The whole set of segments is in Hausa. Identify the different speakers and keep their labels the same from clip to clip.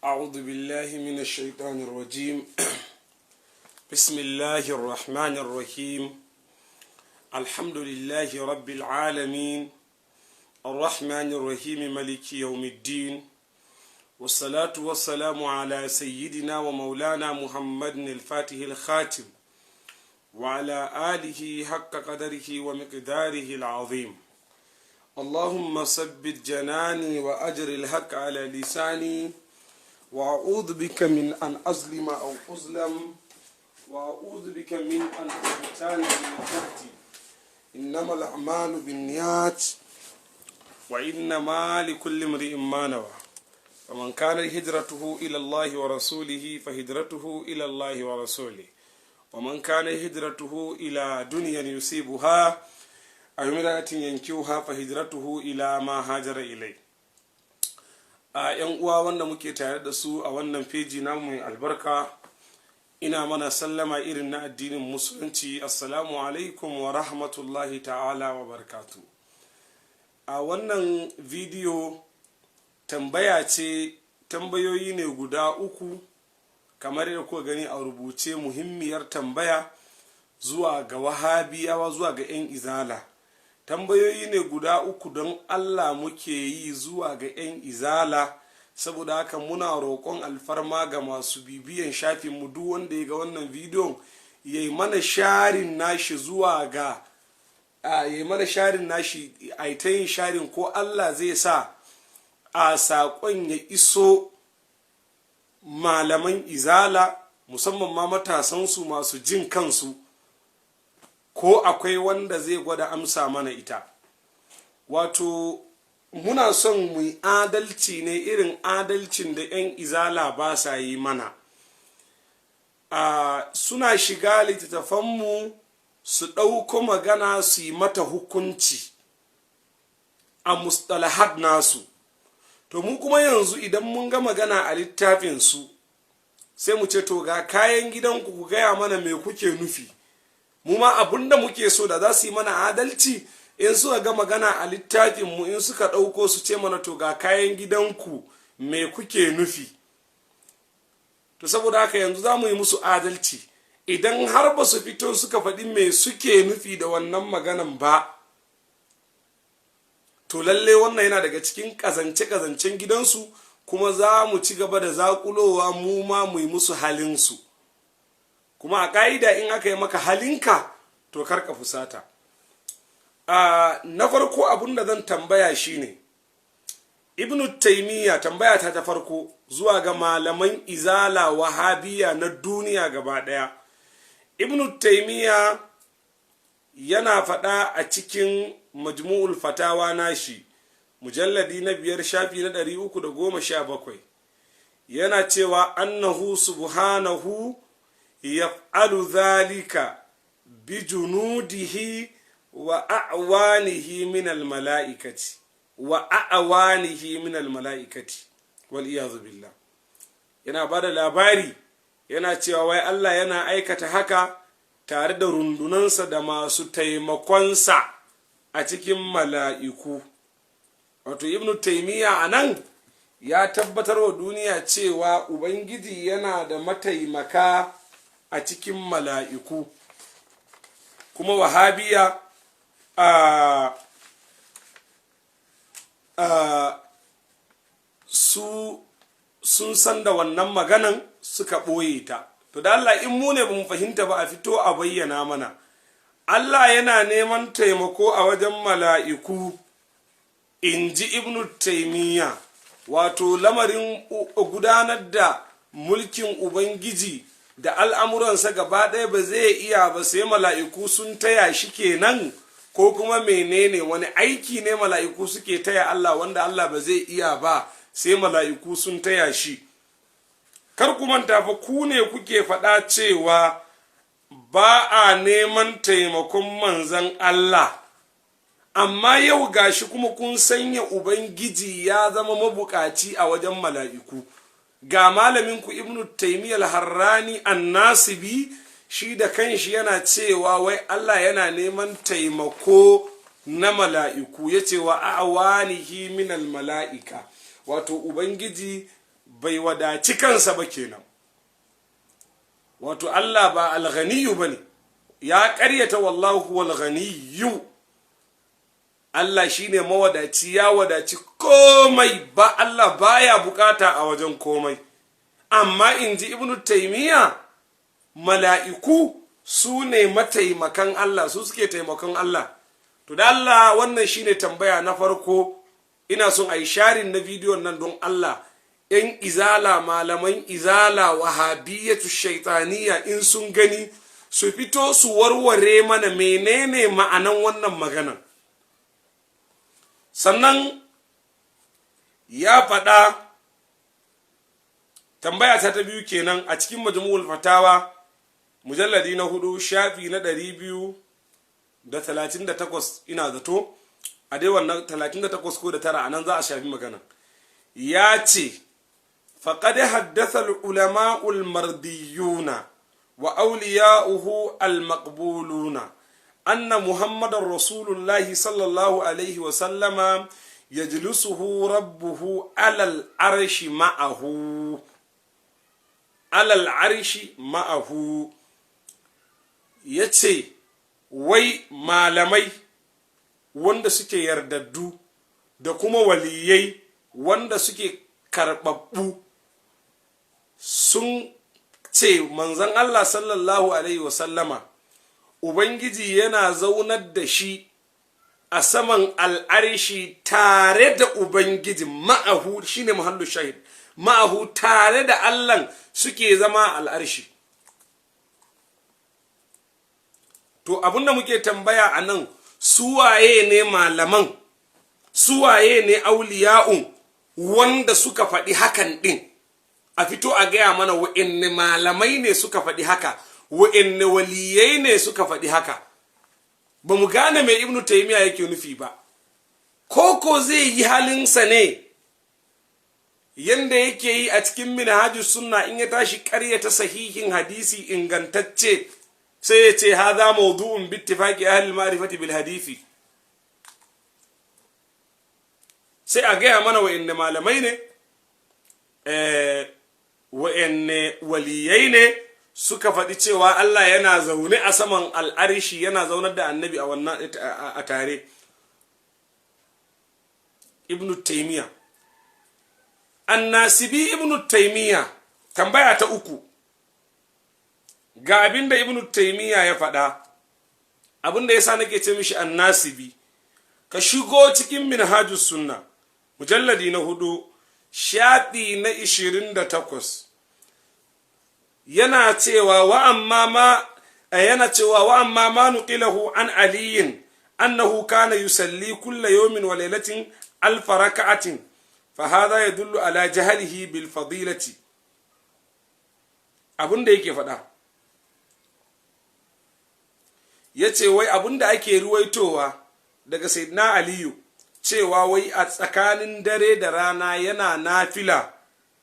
Speaker 1: أعوذ بالله من الشيطان الرجيم. بسم الله الرحمن الرحيم. الحمد لله رب العالمين، الرحمن الرحيم، ملك يوم الدين، والصلاة والسلام على سيدنا ومولانا محمد الفاتح الخاتم وعلى آله حق قدره ومقداره العظيم. اللهم ثبت جناني وأجر الحق على لساني، وأعوذ بك من أن أظلم أو أظلم، وأعوذ بك من أن أغتال من تحتي. إنما الأعمال بالنيات، وإنما لكل امرئ ما نوى، فمن كان هجرته إلى الله ورسوله فهجرته إلى الله ورسوله، ومن كان هجرته إلى دنيا يصيبها أو امرأة ينكحها فهجرته إلى ما هاجر إليه. A yan uwa wanda muke tare da su a wannan feji namu mai albarka, ina mana sallama irin na addinin Musulunci: assalamu alaikum wa rahmatullahi ta'ala wa barakatu. A wannan bidiyo tambaya ce, tambayoyi ne guda uku kamar yadda kuka gani a rubuce. Muhimmiyar tambaya zuwa ga Wahabiyawa, zuwa ga 'yan Izala. Tambayoyi ne guda uku don Allah muke yi zuwa ga 'yan Izala. Saboda haka muna roƙon alfarma ga masu bibiyan shafinmu, duk wanda ya ga wannan bidiyon ya yi mana sharing nashi zuwa ga ya yi mana sharing nashi, a ta yin sharing ko Allah zai sa a saƙon ya iso malaman Izala, musamman ma matasansu masu jin kansu, ko akwai wanda zai gwada amsa mana ita. Wato muna son mu yi adalci ne irin adalcin da 'yan Izala ba sa yi mana. Suna shiga littattafanmu su ɗauko magana su yi mata hukunci a mustalahat nasu. To mu kuma yanzu idan mun ga magana a littafinsu, sai mu ce, "To, ga kayan gidanku, ku gaya mana me kuke nufi." Mu ma abunda muke so, da za su yi mana adalci, in suka ga magana a littafinmu, in suka ɗauko, su ce mana, "To, ga kayan gidanku, me kuke nufi?" To saboda haka yanzu za mu yi musu adalci. Idan har ba su fito suka faɗi me suke nufi da wannan maganan ba, to lalle wannan yana daga cikin ƙazance-ƙazancen gidansu, kuma za mu ci gaba da zaƙulowa, mu ma mu yi musu halinsu. Kuma a ƙa'ida, in aka yi maka halinka, to karka fusata. Na farko, abun da zan tambaya shine, Ibnu Taimiyya, tambaya ta ta farko zuwa ga malaman Izala Wahabiya na duniya gaba ɗaya: Ibnu Taimiyya yana faɗa a cikin Majmu'ul Fatawa nashi, mujalladi na 5, shafi na 317, yana cewa annahu subhanahu yaf'alu dhalika bi junudihi wa a'wanihi min al mala'ikati, wa a'wanihi min al mala'ikati, wal iyadu billah. Yana bada labari, yana cewa wai Allah yana aikata haka tare da rundunansa da masu taimakonsa a cikin mala'iku. Wato Ibnu Taimiyya a nan ya tabbatar wa duniya cewa Ubangiji yana da mataimaka a cikin mala'iku. Kuma Wahabiya a su sun san da wannan maganan, suka ɓoye ta. To da Allah, in mu ne ba mu fahimta ba, a fito a bayyana mana. Allah yana neman taimako a wajen mala'iku, in ji Ibnu Taimiyya. Wato lamarin gudanar da mulkin Ubangiji da al'amuransa gaba ɗaya ba zai iya ba sai mala'iku sun taya shi kenan, ko kuma menene? Wani aiki ne mala'iku suke taya Allah wanda Allah ba zai iya ba sai mala'iku sun taya shi? Kar ku manta fa, ku ne kuke faɗa cewa ba a neman taimakon Manzan Allah, amma yau gashi kuma kun sanya Ubangiji ya zama mabukaci a wajen mala'iku. Ga malaminku Ibnu Taimiyyah Harrani Annasibi, shi da kanshi yana cewa wai Allah yana neman taimako na mala'iku. Ya ce wa a'wanihi minal mala'ika. Wato Ubangiji Bai wadaci kansa ba kenan. Wato Allah ba alghaniyu bane. Ya ƙaryata wallahu huwal ghaniyyu. Allah shine mawadaci, ya wadaci komai ba, Allah baya bukata a wajen komai. Amma in ji Ibnu Taimiyya, mala'iku su ne mataimakan Allah, su suke taimakon Allah. To da Allah, wannan shine tambaya na farko. Ina son a yi sharing na bidiyon nan don Allah. ‘Yan Izala, malaman Izala, Wahabiyyatu shaitaniya, in sun gani su fito su warware mana menene ma'anan wannan maganan. Sannan ya faɗa, tambaya ta biyu kenan, a cikin Majmu'ul Fatawa, mujalladi na 4, shafi na 238, ina zato a dai wannan 38 ko da tara, a nan za a shafi magana. Ya ce: فقد حدث العلماء المرضيون وأولياؤه المقبولون أن محمد رسول الله صلى الله عليه وسلم يجلسه ربه على العرش معه، على العرش معه. Yace wai malamai wanda suke yardaddu da kuma waliyai wanda suke karɓaɓɓu sun ce manzon Allah sallallahu alaihi wasallama, Ubangiji yana zaunar da shi a saman al'arshi tare da Ubangiji. Ma'ahu shine mahallu shahid, ma'ahu, tare da Allahn suke zama al'arshi. To abinda muke tambaya a nan, suwaye ne malaman, suwaye ne auliya'un wanda suka faɗi hakan ɗin? A fito a gaya mana wa'inne malamai ne suka faɗi haka, wa'inne waliyai ne suka faɗi haka. Ba mu gane mai Ibnu Taimiya yake nufi ba. Ko zai yi halinsa ne yanda yake yi a cikin Minhajus Sunna, in ya tashi ƙaryata sahihin hadisi ingantacce sai ya ce hadha mawdu'un bi ittifaqi ahli al-ma'rifati bil hadisi. Sai a gaya mana wa'inne malamai ne, wa'inne waliyai ne suka faɗi cewa Allah yana zaune a saman al'arshi, yana zaunar da Annabi a wannan a tare. Ibnu Taimiya Annasibi, Ibnu Taimiya, tambaya ta uku, ga abinda Ibnu Taimiya ya faɗa. Abinda yasa nake ce mishi Annasibi, ka shigo cikin Minhajus Sunna, mujalladi na 4, shafi na 28, yana cewa wa amma ma yana cewa wa amma ma nuqilahu an aliyin annahu kana yusalli kulla yawmin wa laylatin alfa raka'atin, fa hadha yadullu ala jahlihi bil fadilati. Abinda yake faɗa, yace wai abinda ake ruwaitowa daga Sayyidina Aliyu cewa wai a tsakanin dare da rana yana nafila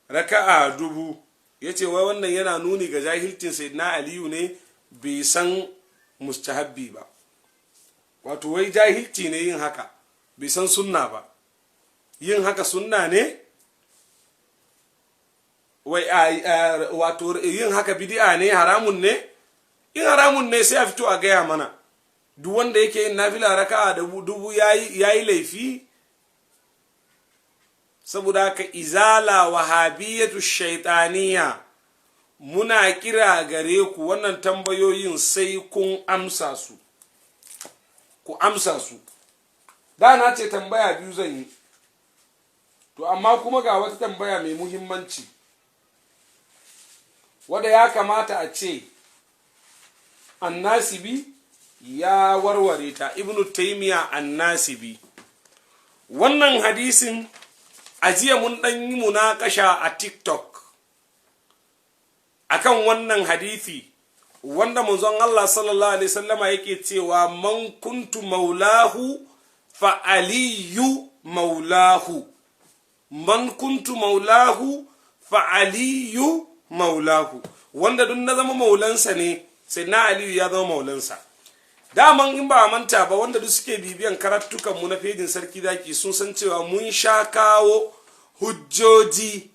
Speaker 1: raka'a 1000, ya ce wai wannan yana nuni ga jahilcin Sayyidina Aliyu ne, bai san mustahabbi ba. Wato wai jahilci ne yin haka, bai san sunna ba. Yin haka sunna ne, wai wato yin haka bid'a ne, haramun ne. In haramun ne, sai a fito a gaya mana, duk wanda yake yin nafila raka'a 1000 yayi laifi. Saboda haka, Izala Wahabiyatu shaitaniya, muna kira gare ku, wannan tambayoyin sai kun amsa su, ku amsa su. Da na ce tambaya biyu zan yi, to amma kuma ga wata tambaya mai muhimmanci wadda ya kamata a ce Annasibi ya warware ta. Ibnu Taimiya Annasibi, wannan hadisin a jiya mun ɗan yi munakasha a TikTok akan wannan hadisi wanda manzon Allah sallallahu alaihi sallama yake cewa man kuntu maulahu fa Aliyu maulahu, man kuntu maulahu fa Aliyu maulahu. Wanda duk na zama maulansa ne, sai na Aliyu ya zama maulansa. Daman in ba manta ba, wanda duk suke bibiyan karatukan mu na fejin Sarki Zaki sun san cewa mun sha kawo hujjoji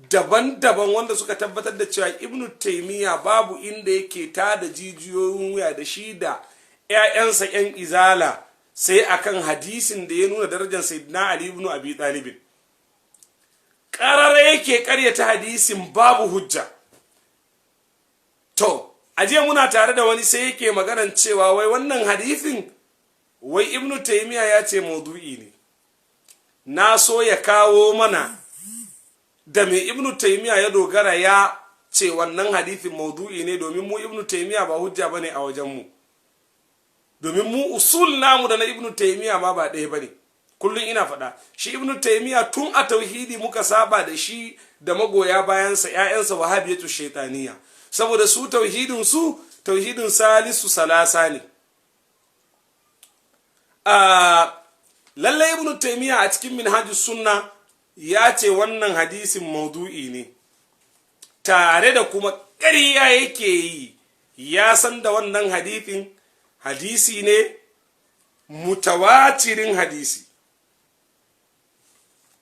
Speaker 1: daban-daban wanda suka tabbatar da cewa Ibnu Taimiyya babu inda yake tada jijiyoyin wuya da shi da 'ya'yansa 'yan Izala sai akan hadisin da ya nuna darajar Sayyidina Ali ibn Abi Talibin. Ƙarara yake ƙaryata hadisin, babu hujja. To, ajiya muna tare da wani, sai yake maganan cewa wai wannan hadisin, wai Ibnu Taimiyya ya ce maudu'i ne. Na so ya kawo mana da mai Ibnu Taimiyya ya dogara ya ce wannan hadithin maudu'i ne, domin mu Ibnu Taimiyya ba hujja bane a wajenmu, domin mu usul namu da na Ibnu Taimiyya ma ba ɗaya bane. Kullum ina faɗa, shi Ibnu Taimiyya tun a tauhidi muka saba da shi da magoya bayansa, ƴaƴansa Wahabiyatu shaitaniya, saboda su tauhidin su tauhidin salisu salasa ne. A lallai Ibnu Taimiyya a cikin Minhajus Sunna ya ce wannan hadisin maudu'i ne, tare da kuma ƙarya yake yi. Ya san da wannan hadisin hadisi ne mutawatirin hadisi,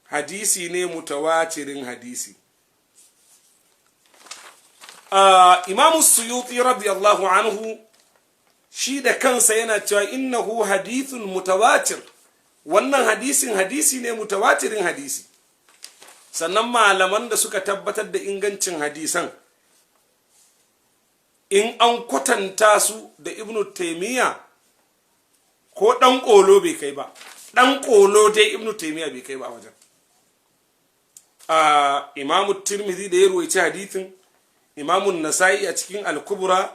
Speaker 1: hadisi ne mutawatirin hadisi. Imamu Suyuti radiyallahu anhu shi da kansa yana cewa innahu hadithun mutawatir, wannan hadisin hadisi ne mutawatirin hadisi. Sannan malaman da suka tabbatar da ingancin hadisan, in an kwatanta su da Ibnu Taimiyya, ko ɗan ƙolo bai kai ba. Ɗan ƙolo dai Ibnu Taimiyya bai kai ba a wajen. Imamu Tirmidhi da ya ruwaici hadithin, Imamu Nasa'i a cikin Al-Kubra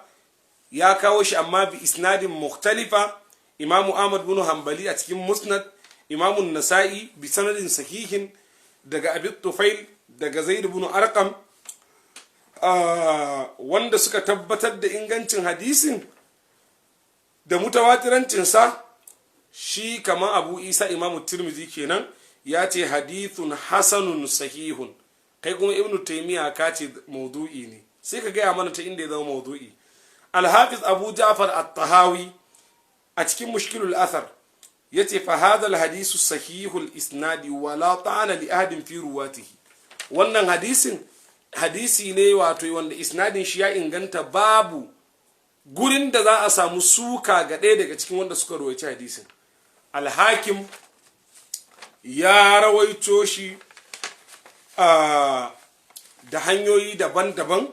Speaker 1: ya kawo shi amma bi isnadin mukhtalifa, Imamu Ahmad bin Hanbali a cikin Musnad, Imamu Nasa'i bi sanadin sahihin daga Abi Tufail, daga Zaid ibn Arqam, wanda suka tabbatar da ingancin hadisin da mutawatirancinsa. Shi kamar Abu Isa, Imamu Tirmidhi kenan, ya ce hadithun hasanun sahihun. Kai kuma Ibnu Taymiya ka ce maudu'i ne, sai ka gaya mana ta inda ya zama maudu'i. Alhafiz Abu Ja'far At-Tahawi a cikin Mushkilul Athar yace: fa hadha al-hadisu sahihul isnadi wala ta'ana li ahadin fi ruwatihi. Wannan hadisin hadisi ne wato wanda isnadin shi ya inganta, babu gurin da za a samu suka ga ɗaya daga cikin wanda suka rawaita hadisin. Alhakim ya rawaito shi da hanyoyi daban-daban.